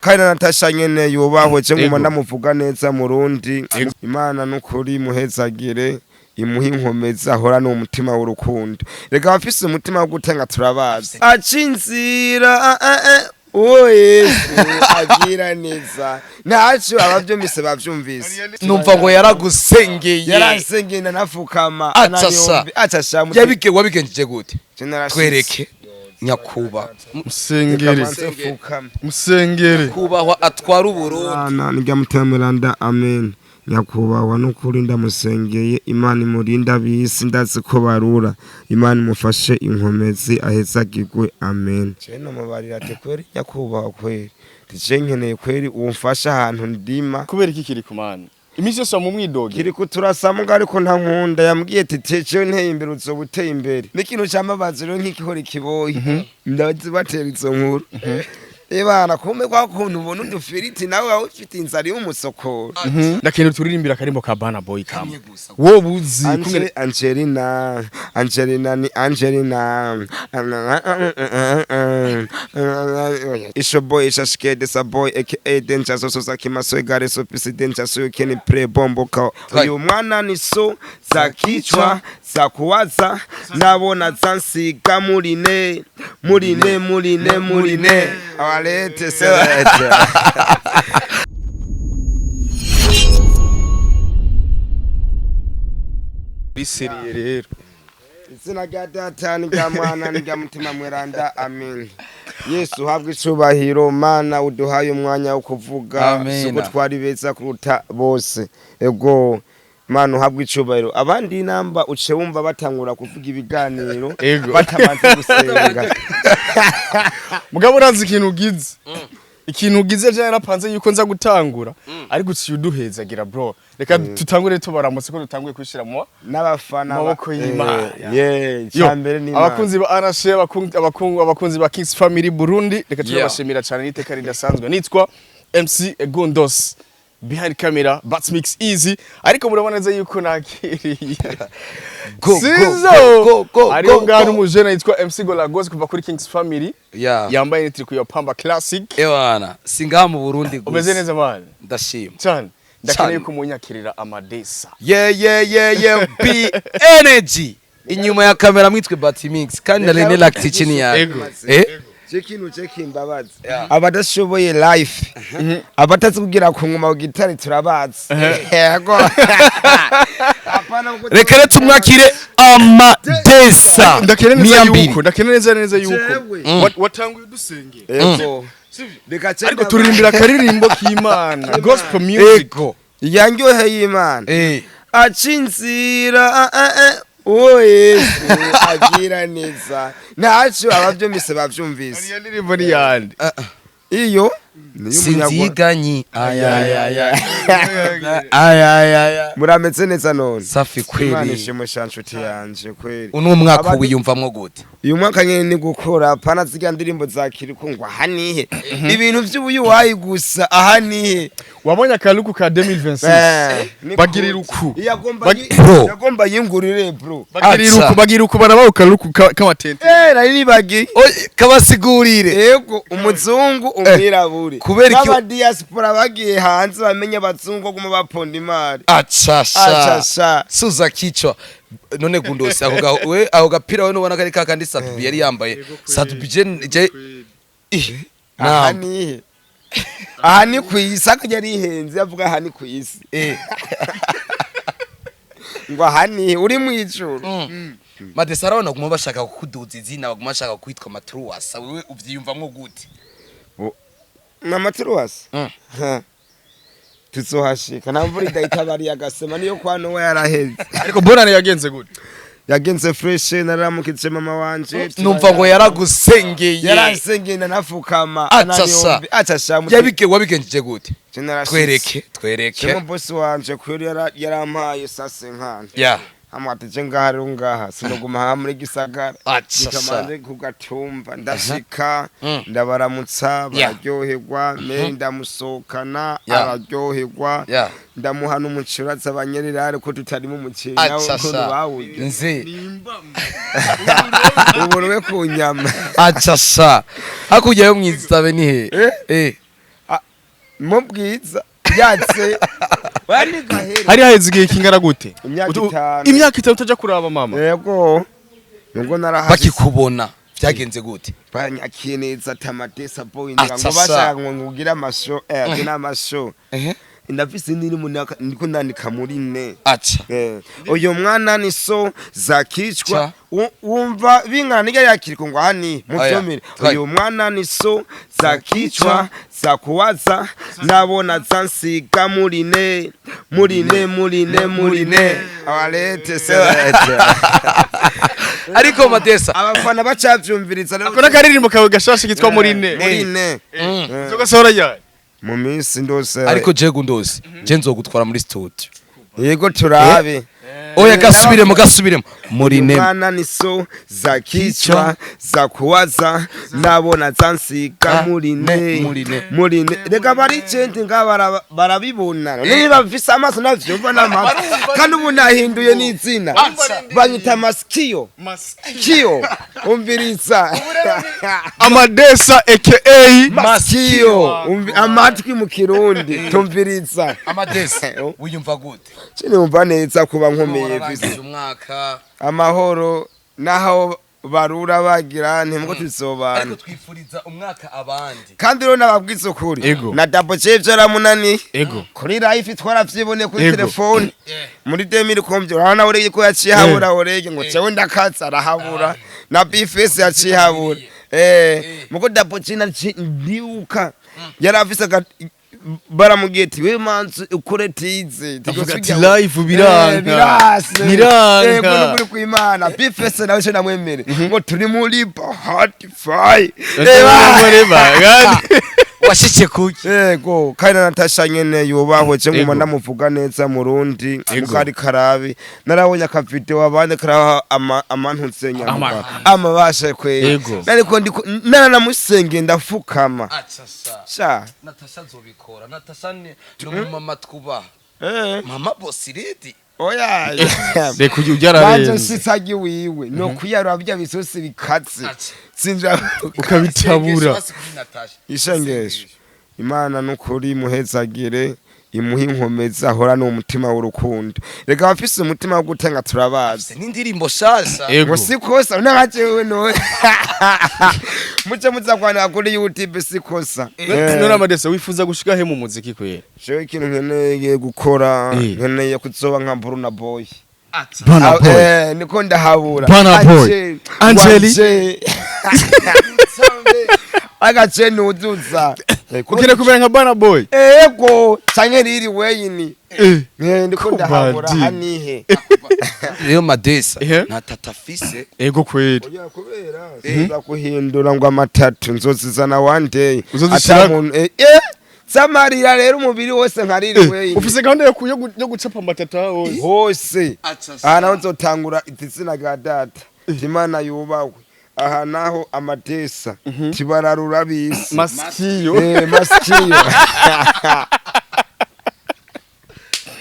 Kandi na Natasha nyene yubahwe, je nguma ndamuvuga neza murundi. Imana nukuri muhezagire, imuhe inkomezi, ahora n'umutima w'urukundo. Reka abafise umutima wo gutanga turabazi. Aca inzira uwo Yesu agira neza, ntaco abavyumvise bavyumvise. Numva ngo yaragusengeye. Yaransengeye ndanafukama. Aca sa. Aca sha. Yabige wabigenjeje gute? Twereke nyakuba. Musengere. Fukama. Musengere. Kubahwa atwara Uburundi. Imana nirya mutemeranda, amen. Nyakubahwa nukuri ndamusengeye, Imana imurinda abisi, ndazi ko barura. Imana imufashe inkomezi, ahezagirwe, amen. Je nomubarira ati kweri nyakubahwa, kweri tije nkeneye kweri umfasha ahantu ndima. Kubera iki kiri kumana iminsi yose wamumwidoge? Kiri kuturasamuga ariko nta nkunda yambwiye ati tejewe nteye imbere uzoba uteye imbere. N'ikintu cambabaza rero nk'ikihora ikiboyi ndazibatera izo nkuru. Ebana kumbe kwa kuntu ubona udufiriti nawe waba ufite inzara y'umusokoro. Ndakenera turirimbira akarimbo ka Bana Boy kamwe wowe uzi kungene. Angelina, Angelina ni Angelina. It's your boy, it's Shashke, this a boy, aka Danger, so so Sakima, so gare, so pisi Danger, so you can play bombo ka. Uyu mwana ni so za kichwa za kuwaza, nabona zansiga murine, murine, murine, murine. Awalete selete. Biseriye rero. Izina rya Data n'irya Mwana n'irya Mutima Mweranda, amen. Yesu habwe icubahiro. Mana uduhaye umwanya wo kuvuga. Amena. Suko twari beza kuruta bose. Ego Mana uhabwe icubahiro. Abandi namba uce wumva batangura kuvuga ibiganiro batabanze gusenga. Mugabo urazi ikintu ugize, ikintu ugize je yarapanze yuko nza gutangura, ariko uciye uduhezagira bro. Reka tutangure tubaramutse ko dutanguye kwishira mu n'abafana maboko y'Imana. Yeah, Yo, icambere ni Imana. Abakunzi ba RC, abakunzi ba Kings Family Burundi, reka turabashimira cyane n'iteka ridasanzwe. Nitwa MC Gondos, behind camera Batmix Easy, ariko murabona neza yuko nakiriye Go, go, Sizo go, go, ariyo go, ngaho go. n'umujene yitwa MC Golagos kuva kuri Kings Family, yambaye n'itriko ya Pamba Classic. Ewana singaha mu Burundi gusa. Umeze neza man? Ndashima. Cyane. Ndakeneye Cyane. kumunyakirira Amadesa. Yeah, B energy inyuma ya kamera mwitwe Batimix kandi na Rene Lactic chini yawe. Ego. Je kintu je kimbabaza, abadashoboye life, abatazi kugira ku ngoma ku gitari turabazi. Yego. Apana Reka rero tumwakire Amadesa. Ndakeneye neza Miyambiri. yuko ndakeneye neza neza yuko Jewe. Watanguye udusengera. Yego. Reka Ariko turirimbira akaririmbo k'Imana, gospel music. Ego. Yanyoheye Imana. Aca inzira uwo Yesu agira neza, ntaco abavyumvise bavyumvise. Iyo ndirimbo ni yande? Iyo ni iy'umunyarwanda. Sinziganyi ayayaya ayayaya. Murameze neza none? Safi Imana kweli. ishimwe sha nshuti yanje kweli. Uno mwaka wiyumvamwo gute? Uyu mwaka nyene ni gukora, pana zirya ndirimbo za Kiriko ngo aha nihe ibintu vy'ubuyuwayi gusa, aha nihe. Wabonye akaluku ka 2026? Ni Bagirira good. uku. Yagomba Bro. yagomba yingurire bro. Bagira Aca. uku, bagira uku, barabaho kaluku k'amatente. Nari nibagiye. Oye, kabasigurire. Yego, umuzungu, umwirabure. Kubera iki- N'abadiaspora bagiye hanze bamenye abazungu ko guma baponda imari. Acasha. Aca sha. Suza kichwa. None Gundosi ako ga we ako gapira we nubona kari kakandi Satubi yari yambaye. Satubi je je Ih, Aha naam. nihe, aha ni ku isi, ako yari ihenze avuga aha ni ku isi. Ngo aha nihe uri mu ijuru. Madesa arabona baguma bashaka kukuduza izina, baguma bashaka kwitwa Matruwasa, wewe uvyiyumvamwo gute? Ni amaturuwasi. Ha. Tuzohashika nta mvura idahita, bariya agasema niyo kwa Nowa yaraheze. Ariko bonane yagenze gute? Yagenze fresh, nararamukije mama wanje. Numva ngo yaragusengeye. Yaransengeye ndanafukama. Aca sa. Aca sha. Yabige wabigenjeje gute? Twereke, twereke. Chemo boss wanje kweri yarampaye sase nkana. Amwati je ngaha rero ngaha sinoguma aha muri gisagara. Aca sa. Nikamanze ku gatumba ndashika, ndabaramutsa, bararyoherwa, me ndamusohokana, araryoherwa, ndamuha n'umuceri aza abanyerera ariko tutarimo umuceri nawe Aca ukuntu sa. bawurya. Nzi. Uburwe ku nyama. Aca sa. Hakurya yo mwizabe ni he? Eh? Eh. Mu bwiza yatse wanigahera. Hari haheze igihe kingana gute? Imyaka 5. Imyaka 5 utaja kuraba mama? Yego, nubwo narahari. Bakikubona vyagenze gute? Banyakiye neza tamadesa boy ngira ngo Aca sa. bashaka ngo ngugire amasho n'amasho. Ehe. Ndafise indirimbo ndiko ndandika muri ne. Aca. Uyu mwana ni so zakicwa. Cha. Wumva bingana nijya yakiriko ngo hani muvyomere. Oya, Uyu mwana ni so zakicwa zakuwaza nabona zansiga murine murine murine murine abarete serete. Ariko Madesa, Abafana bacavyumviriza rero. Ako n'akaririmbo kawe gashasha kitwa Murine? Murine. Uzogasohora ryari? Mu minsi ndose. Ariko je Gundosi, je nzogutwara muri studio. Yego, turabe. Oya, gasubiremo, gasubiremo muri ne. Mwana ni so zakicwa zakuwaza nabona zansiga murine murine. Murine. Reka baricenti nga barabibona niba bafise amaso navyumva n'amatwi, kandi ubu nahinduye n'izina, banyita Masikio kio, umviriza. Amadesa aka Masikio, amatwi mu Kirundi, tumviriza. Amadesa, wiyumva gute? Sinumva neza kuba nkomeye Wararangije vise umwaka amahoro, naho barura bagira ntimwo tuzobana. Ariko twifuriza umwaka abandi. Kandi rero nababwiza ukuri, Ego. na Double J vyaramunaniye. Ego. Kuri live twaravyiboneye kuri Ego. telefone muri 2000 komvyo, urabona urege ko yaciye habura, urege ngo cewe ndakatsa arahabura, na Bface yaciye habura, muko Double J ndibuka yarafise baramubwiye ati: "We manzi ukore tize." Avuga ati: "Live biranka." Birase. Biranka. Yego, nukuri kw'Imana, Bface nawe cyo namwemere ngo turi muri Bahati Fai. Reba. Washitse kuki? Yego, kandi na Natasha nyene yubahwe, je nguma Ego. ndamuvuga neza Murundi. Ego. Mukari karabi narabonye akavideo abandi karaha amantutse nyamuka amabashe kwe. Ego. Nariko ndiko naranamusenge ndafukama. Aca sa. Sha. Natasha nzobikora. Natasha ni umumama twubaha. Mama boss lady. Oya. Reka ujye Banje ujyararenze. nsitsagi wiwe no kwiyarura bya bisosi bikatse. Aca. Sinja Ukabitabura. Basi kuri Natasha. Ishengesho, Imana nukuri muhezagire, imuhe inkomezi, ahora n'umutima w'urukundo. Reka abafise umutima wo gutanga turabazi. N'indirimbo shasha. Ego. Ngo sikosa nakajewe no muce muza kwandika kuri YouTube sikosa. None Amadesa, wifuza gushika he mu muziki kwera? Jewe ikintu nkeneye gukora, nkeneye kuzoba nka Burna Boy. Aca. Burna Ah, Boy. Niko ndahabura. Burna Boy. Angel, Angeli. Wanje. Agace nuzuza. Ukeneye kumera nka Burna Boy? Ego, canke Lil Wayne. Eh. Ndiko ndahabura. Kubadi. Hanihe? Rero Madesa, Ehe. nta tata afise. Ego kweri. Oya, kubera nza kuhindura ngo amatatu nzozizana one day. Uzozishirako? Ata muntu zamarira rero umubiri wose nka Lil Wayne. Ufise gahunda yo gucapa amatata hose? Hose. Aca. Aha naho nzotangura izina rya data, Imana yubahwe. Aha naho Amadesa tibararura bisi. Maskiyo. Maskiyo.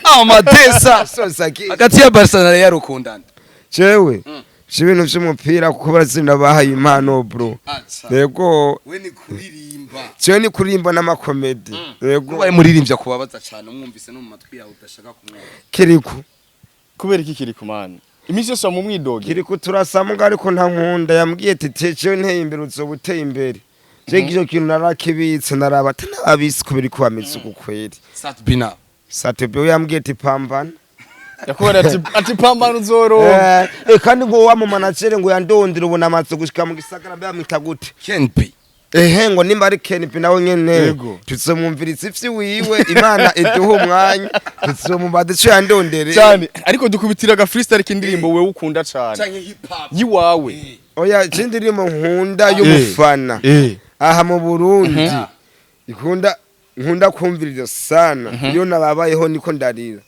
Amadesa. Sosaki. Hagati ya Barca na Real ukundana? Jewe si ibintu vy'umupira kuko barazina bahaye impano bro. Aca. Yego. We ni kuririmba? Jewe ni kuririmba n'amakomedi, yego. Ubaye muririmbya kubabaza cyane umwumvise no mu matwi yawe udashaka kumwumva? Kiriku. Kubera iki kiri kumana iminsi yose mu mwidoge? Kiriku turasamuga ariko nta nkunda yambwiye ati: "Jewe nteye imbere uzoba uteye imbere." Je ico kintu narakibitse, naraba ati nababisi kubera ko bameze uku kweri. Satbina. Satebe yambwiye ati: "Pambana." Yakubona ati pambana uzoronka. Kandi ngo wa mu manager ngo yandondera ubu namaze gushika mu gisagara, bamwita gute? Ken B. Ehe, ngo nimba ari Ken P nawe nyene Yego. tuzomwumviriza ivyi wiwe, Imana iduhe umwanya tuzomubaza ico yandondere. Cyane, ariko dukubitira aga freestyle k'indirimbo wewe ukunda cyane. Canke hip hop. Yiwawe. Oya, ikindi ndirimbo nkunda y'umufana aha mu Burundi ikunda nkunda kumviriza sana iyo nababayeho niko ndarira,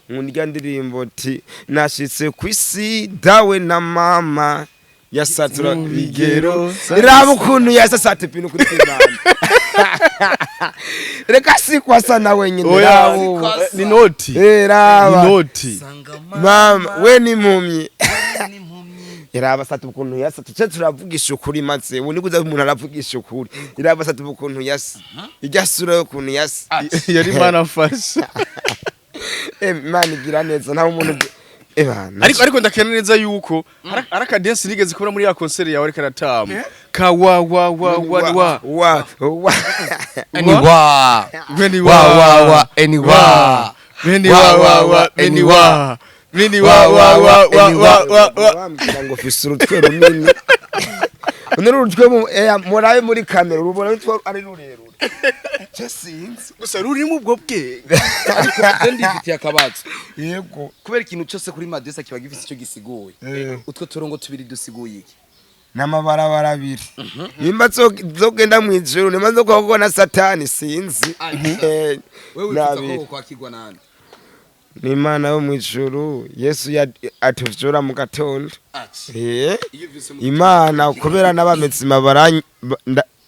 nkunda irya ndirimbo ti nashitse kwisi dawe na mama yasatura bigero. Raba ukuntu yasasate pintu kuri Imana, reka sikwasa na wenyine. Oya, Raba ubu. Ni noti. Raba. Ni noti. Mama we ni impumyi. Iraba Sat-B ukuntu yasa, tuce turavugisha ukuri, maze ubu nikuza umuntu aravugisha ukuri. Iraba Sat-B ukuntu yasa, irya sura y'ukuntu yasa. Yari Imana afashe. Imana igira neza, nta umuntu ebana. Ariko ndakena neza yuko hari akadensi nigeze kubona muri ya concert yawe, ariko aratamba ka wa wa wa wa wa. Wa wa. Ni wa Beni. Wa wa wa eni wa. Beni wa wa wa beni wa beni wa wa wa wa wa wa wa. Wambwira ngo fise urutwe runini. Uno urutwe murabe muri kamera, urubona rutwe ari rurerure, je sinzi. Gusa rurimo ubwo bwe. Ariko ndifitiye akabazo. Yego. Kubera ikintu cyose kuri Madesa kiba gifise icyo gisiguye, utwo turongo tubiri dusiguye iki? N'amabarabara abiri, nimba zogenda mw'ijuru, nimba zo na Satani, sinzi. Wewe wifuza N'abiri. ko kwakirwa nande? Ni Imana yo mw'ijuru, Yesu atuvyura mu gatondo. Iyo uvise mu Imana, kubera n'abamezima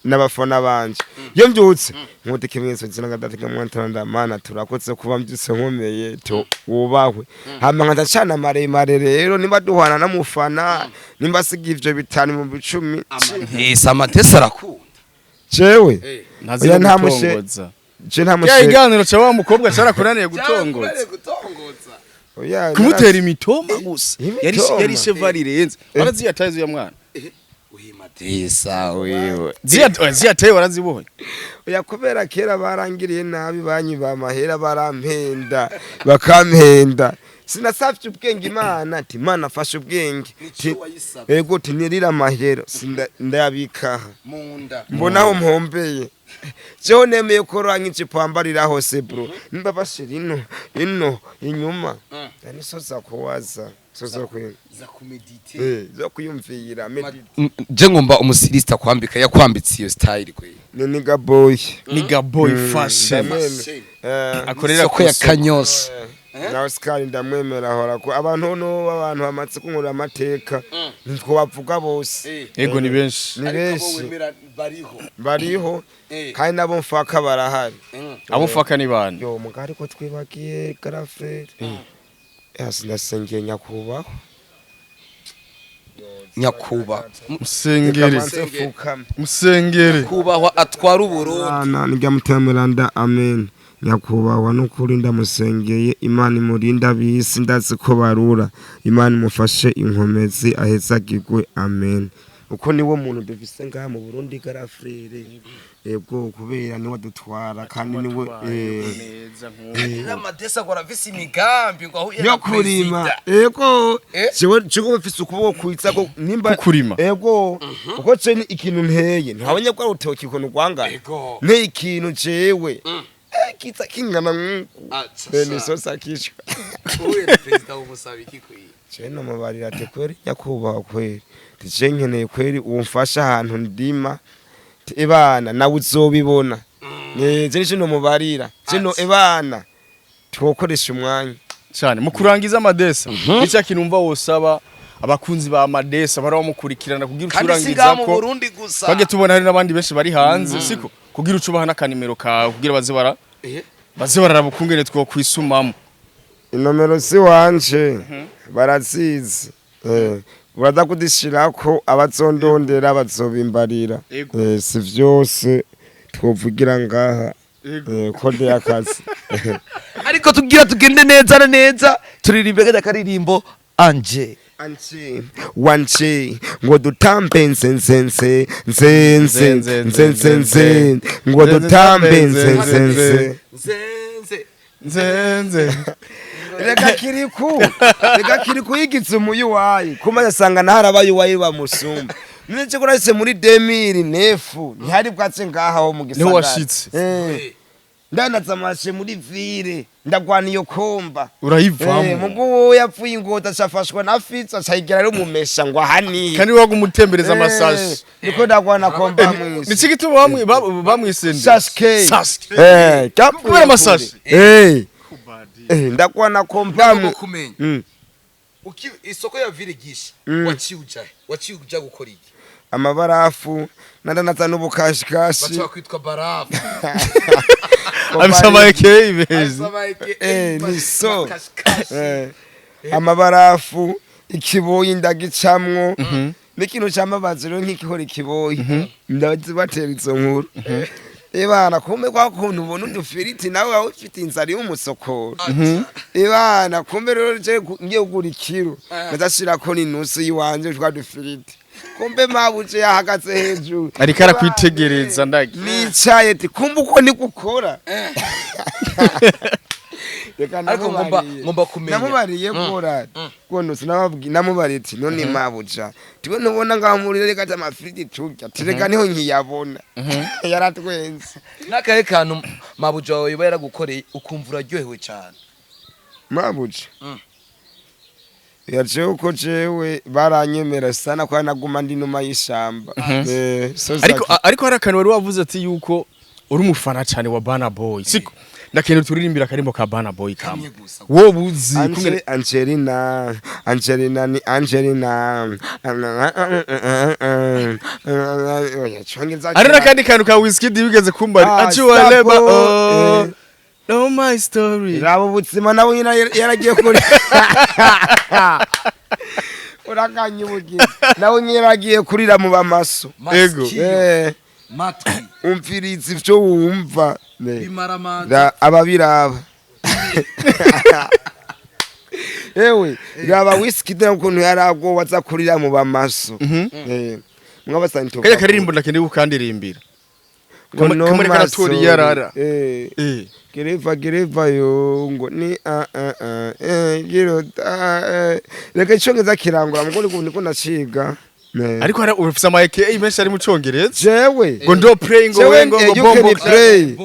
n'abafana banje, iyo mbyutse nkuta ikimenyetso kinanga mwantanda, Mana turakotse kuba mbyutse nkomeye, to wubahwe. Hama nkaca ncana maremare rero, nimba duhana n'umufana, nimba asiga ivyo bitanu mu 10. Amadesa arakunda. Jewe Ntazi Oya, no nta mushe- gutongoza. Je nta Ya mushe. iganiro ca wa mukobwa carakunaniye gutongoza. Gutongoza. Oya, Kumutera imitoma gusa. Yari Imitoma. yari cheval irenze, waraziyataye uya mwana. Madesa wewe. Ziyataye warazibonye. Oya, kubera kera barangiriye nabi, banyiba amahera, barampenda, bakampenda, sinasavye ubwenge Imana, ati Imana afashe ubwenge. Nico wayisavye. Ego, tinirira amahera ndayabikaha Munda. Mbona aho mpombeye, jewe nemeye ko nk'ijipo wambarira hose bro, nimba bashira ino ino inyuma, nisoza kuwaza soza kwi Za kumedite. Zo kwiyumvira Je ngomba umusirista kwambika yakwambitse iyo style kwe. Ni nigga boy. Niga boy fashion. Ndamwemera. Akorera Isoko ya ku isoko. Kanyosha. Na Oscar ndamwemera, ahora ko abantu no abantu bamaze kunkurira amateka, nitwo bavuga bose. Ego, ni benshi. Ni benshi. Bariho. Bariho, kandi nabo mfaka barahari. Abo faka ni bande? Yo mugari ko twibagiye garafrere yasi, ndasengeye nyakubahwa. Nyakuba. Musengere. Manze fukame. Musengere. Kubahwa atwara Uburundi. Ana nirya mutemeranda, amen. Nyakubahwa, n'ukuri ndamusengeye, Imana imurinda abisi, ndazi ko barura, Imana imufashe inkomezi, ahezagirwe, amen. Uko niwo muntu dufise ngaha mu Burundi, garafrere. Ego, kubera niwe adutwara kandi niwe Amadesa ngo arafise imigambi ngo ahuye yo kurima. Ego, jewe jewe mfise ukuboko kwiza ko nimba Kukurima. Ego, kuko je ni ikintu nteye, ntabonye ko ari urutoki ukuntu rwangana. Nteye ikintu jewe kiza kingana nk'uku, bene isosi akishwa. Uhuye na perezida w'umusaba iki kwiye? Je nomubarira ati kweri nyakubahwa, kweri je nkeneye kweri umfasha ahantu ndima. Ati, ebana nawe uzobibona. Je nico nomubarira, je no ebana twokoresha umwanya. Cyane mu kurangiza, Amadesa, nicya kintu umva wosaba abakunzi ba Amadesa bara bamukurikirana kugira Kandi si ucurangiza ngaha mu ko Burundi gusa. Twajye tubona hari n'abandi benshi bari hanze, siko? Kugira ucubaha n'akanimero kawe kugira baze bara baze bararaba ukungene twokwisumamo. Inomero si wanje barazizi, uraza kudishirako, abazondondera bazobimbarira. Ego. Si vyose twovugira ngaha. Kode y'akazi. Ariko tugira tugende neza na neza, turirimbe kajya karirimbo anje. Anje wanje ngo dutambe nzenzenze nzenze nzenzenze ngo dutambe nzenzenze. Nzenze. Nzenze. Reka kiriku, reka kiriku yigize umuyuwayi kuma yasanga naharabaye uwayi bamusumba. None cyo kurase muri 2009 ntihari bwatse ngaha ho mu gisagara. Niho washitse. Ndanaza amashe muri ville, ndagwana iyo komba. Urayivamo. Mugu wowe yapfuye ingota acafashwa na fitso, acayigira rero umumesha ngo ahaniye. Kandi waga umutembereza amasashi. Niko ndagwana komba mwisi. Niki gituma bamwe bamwisende Sasuke. Sasuke. Kapfuye Kubera amasashi. Ndagwana komba mu Kumenya uki isoko ya ville gisha, waciye uja he? Waciye uja gukora iki? Amabarafu, nandanaza n'ubukashikashi. Baca kwitwa barafu. Abisaba AKA beza. Ni so. Amabarafu. Ikiboyi ndagicamwo, n'ikintu cambabaza rero nk'ikihora ikiboyi, ndazibatera izo nkuru. Ibana kumbe kwa kuntu ubona udufiriti, nawe waba ufite inzara y'umusokoro. Ibana kumbe rero je ngiye kugura ikiro, ndashirako n'inusu yiwanje twa dufiriti. Kumbe mabuje yahagaze hejuru. Ariko arakwitegereza ndagi. Nicaye ati kumbe uko ni gukora. Reka. Ariko namubariye. ngomba kumenya. Namubariye kora kono sinababwi, namubariye ati none mabuja, tiwe ntubona ngaho muri, reka ati amafiriti turya, tireka niho nkiyabona. Yaratwenze. N'akahe kantu mabuja wawe yoba yaragukoreye ukumva uraryohewe cyane? Mabuja yajewe uko jewe baranyemera sana kwa naguma ndi numa y'ishamba. So Ariko hari akantu wari wavuze ati yuko uri umufana cyane wa Burna Boy, siko? Ndakeneye turirimbira akarimbo ka Burna Boy kamwe Kamwe gusa. Wowe uzi Ange, Angelina, Angelina ni Angelina. Hari n'akandi kantu ka Wizkid wigeze kumbari Ah, aci waleba. Sabo, Oh no, my story. Raba ubuzima nawe nyine yaragiye kuri urakanyibukira, nawe nyine yaragiye kurira mu bamaso. Ego. Masikio, matwi. Umviriza ivyo wumva. Bimaramanza. Ababiraba ewe, raba Wizkid ukuntu yaragowe aza kurira mu bamaso. Mwabasani. Kajya karirimbo ndakeneye kukandirimbira. Kamwe karatura iyarara. Gereva gereva yo ngo ni a a a girota reka icongereza kirangura mugo niko niko naciga. Ariko hari ufise ama AKA menshi ari mu Congereza. Jewe Ngo ndo play ngo jewe we ngo ngo you can bombo. Play.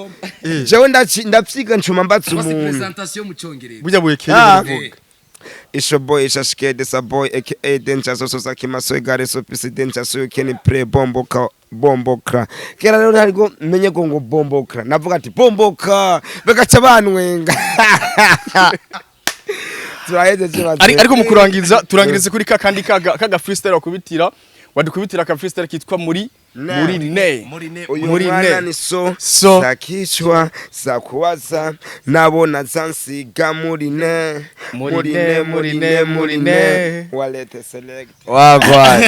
Jewe ndavyiga ncuma mbatse Basi umuntu. presentation mu Cyongereza. Burya bu AKA Ah. buvuga. It's your boy, Shashke, this a boy, aka Danger, so so Saki, so gare, so pisi danger, so you can play bombo ka bombokra. Kera rero ntariko menye ko ngo bombokra. Navuga ati bomboka, bagaca banwenga. Turahejeje baze. Ariko mu kurangiza, turangirize kuri kakandi kaga freestyle wakubitira, wadukubitira ka freestyle kitwa muri Ne. muri ne. Muri ne. Uyu Muri mwana ne. ni so So. sakishwa sakuwaza nabona zansiga muri ne. Muri ne, muri ne, muri ne. Walete select. Wagwan.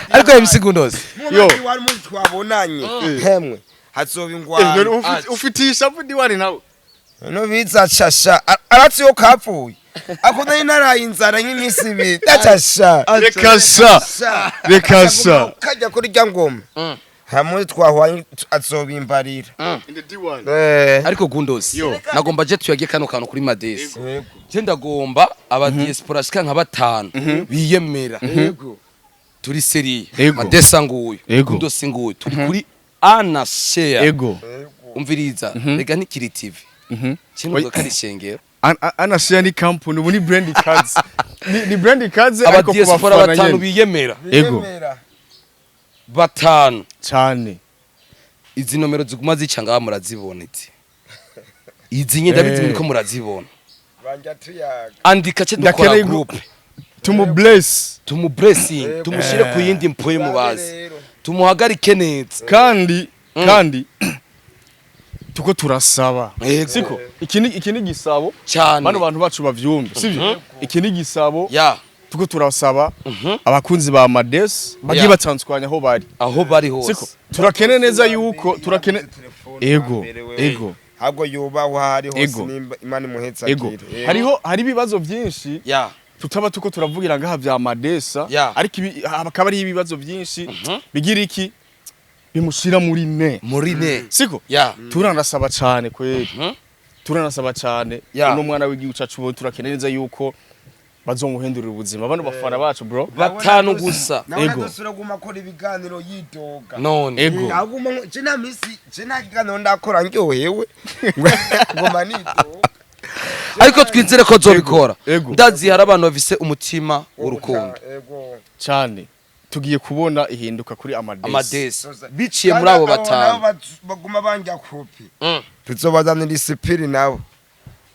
Ariko MC Gundos. Yo. Wari muri twabonanye hemwe hazoba Eh, ingwano. none ufite ishavu diwani nawe. No biza shasha aratsi yo kapfuye akunda naraye inzara nk'iminsi 2 ndacasha. Reka sha, reka sha. Kajya kuri rya ngoma hamwe twahwanye azobimbarira. In the D1. Ariko Gundos, Yo. nagomba je tuyage kano kantu kuri Madesi. Yego. Je ndagomba aba diaspora shika nka batanu biyemera. Yego. Turi sérieux. Ego. Madesa nguyu. Ego. Gundos nguyu. Turi kuri Ana Share. Ego. Umviriza, rega ntikiri TV. Kino Oya. kari shengero. Ana Share ni company, ubu ni brand ikaze, ni brand ikaze Aba ariko ku diaspora bafana batanu nyene. biyemera. Ego. Biyemera. Batanu. Cyane. Izi nomero ziguma zica ngaha murazibona izi. Izi nye ndabizi muriko murazibona. Banja tuyaga. Andika ce dukora Ndakeneye groupe. Tumu bless. Tumu blessing, tumushire ku yindi mpoye mubazi. Rero. Tumuhagarike neza. Kandi tuko turasaba. Yego. Siko iki ni gisabo. Cyane. Bano bantu bacu bavyumve, sivyo? Iki ni gisabo. Ya. Tuko turasaba abakunzi ba Mades bagiye batandukanye aho bari. Aho bari hose. Siko turakene neza yuko turakene. Ego, ego. Ahubwo yubahwa hari hose. Ego. Nimba Imana imuhetse Ego. akire. Hariho hari ibibazo byinshi tutaba tuko turavugira ngaha vya Madesa, ariko hakaba ari ibibazo byinshi bigira iki bimushira muri ne. Muri ne. Siko turanasaba cyane kweri, turanasaba cyane. Uno mwana w'igihugu cacu bo turakeneye neza yuko bazomuhindurira ubuzima bano bafana bacu, bro. Batanu gusa. Nawe Ego. nadusura guma akora ibiganiro yidoga. None. Ego. Aguma je nta misi je nta kiganiro ndakora ndyohewe, ngoma nidoga. Ariko twizere ko zobikora. Ego. Ndazi hari abantu bafise umutima w'urukundo. Ego. Cyane, tugiye kubona ihinduka kuri Amadesi. Amadesi biciye muri abo batanu. Baguma banja kopi, tuzobazanira isipiri nabo.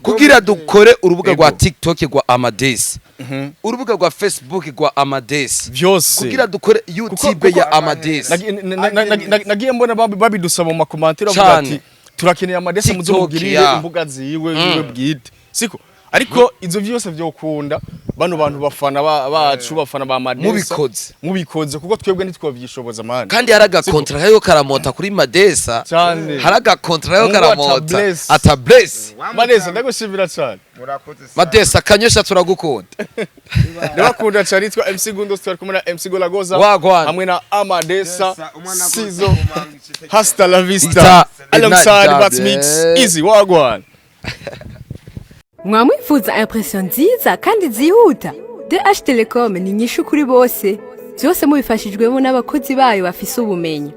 Kugira dukore urubuga Ego. rwa TikTok rwa Amadesi, urubuga rwa Facebook rwa Amadesi, Byose. kugira dukore YouTube Kuko- ya Amadesi. Nagiye mbona babidusaba mu makomantere bavuga Cane. ati turakeneye Amadesi TikTok, muzomugirire ya. imbuga ziwe bwite, siko? Ariko ivyo vyose vyokunda bano bantu bafana bacu, bafana ba Madesa, Mubikoze. mubikoze, kuko twebwe ntitwavyishoboza, man. Kandi hari agakontra kayo karamota kuri Madesa. Cyane. Hari agakontra kayo Mungu karamota. atabless. Atabless. Madesa, ndagushimira cyane. Murakoze sana. Madesa kanyosha, turagukunda. Ndabakunda cyane. Nitwa MC Gundos, twari kumwe na MC Golagoza Wagwan. hamwe na Amadesa. Desa, umwana Sizo. akoze kumanga ichiteke. Hasta la vista. Alongside Bats Mix Easy. Wagwan. Mwamwifuza impression nziza kandi zihuta? DH Telecom ni inyishu kuri bose, byose mubifashijwemo n'abakozi bayo bafise ubumenyi.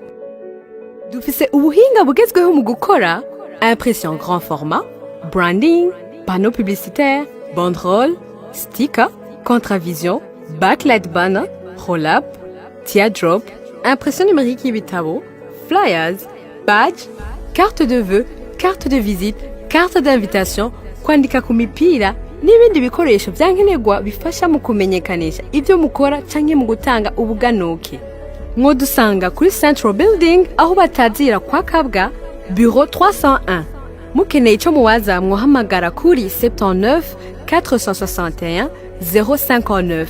Dufise ubuhinga bugezweho mu gukora impression grand format, branding, panneau publicitaire, banderole, sticker, contravision, backlight, banner, roll-up, teardrop, impression numérique y'ibitabo, flyers, badge, carte de vœux, carte de visite, carte d'invitation, kwandika ku mipira n'ibindi bikoresho byankenerwa bifasha mu kumenyekanisha ibyo mukora canke mu gutanga ubuganuke. Mwodusanga kuri Central Building, aho batazira kwa Kabwa, bureau 301. Mukeneye ico muwaza, mwohamagara kuri 79 461 059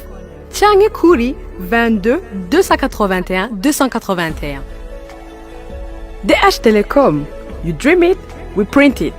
canke kuri 22 281 281. DH Telecom, you dream it, we print it.